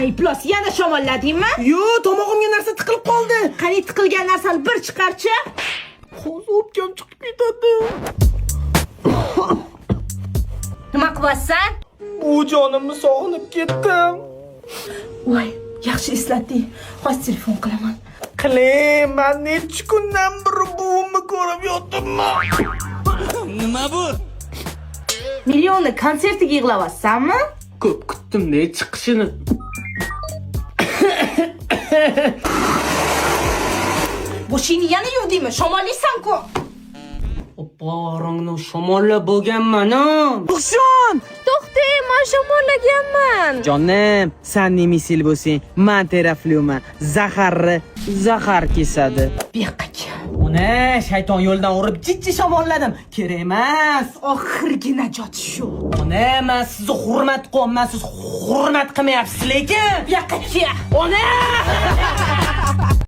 San iflos, yana shamolladingmi? Yo'q, tomog'imga narsa tiqilib qoldi. Qani, tiqilgan narsani bir chiqarchi. Hozir o'pkam chiqib ketadi. Nima qilyapsan? Bu jonimni sog'inib ketdim. Voy, yaxshi eslatding. Hozir telefon qilaman. Qiling, man necha kundan beri buvimni ko'rib yotibman. Nima bu? Millionni konsertiga yig'layapsanmi? Ko'p kutdim-da chiqishini. Boshingni yana yuvdingmi? Shamollaysan-ku. Opporingni shamollab bo'lganman-a. Ruxshon! To'xtang, men shamollaganman. Jonim, san nemisil bo'lsang, man teraflyuman. Zaharni zahar kesadi. Bu yoqqa kel. Uni shayton yo'ldan urib jijji shamolladim. Kerak emas. Oxirgi najot shu. Ona, man sizni hurmat qilyapman, siz hurmat qilmayapsiz lekin. Bu yoqqa kel. Ona!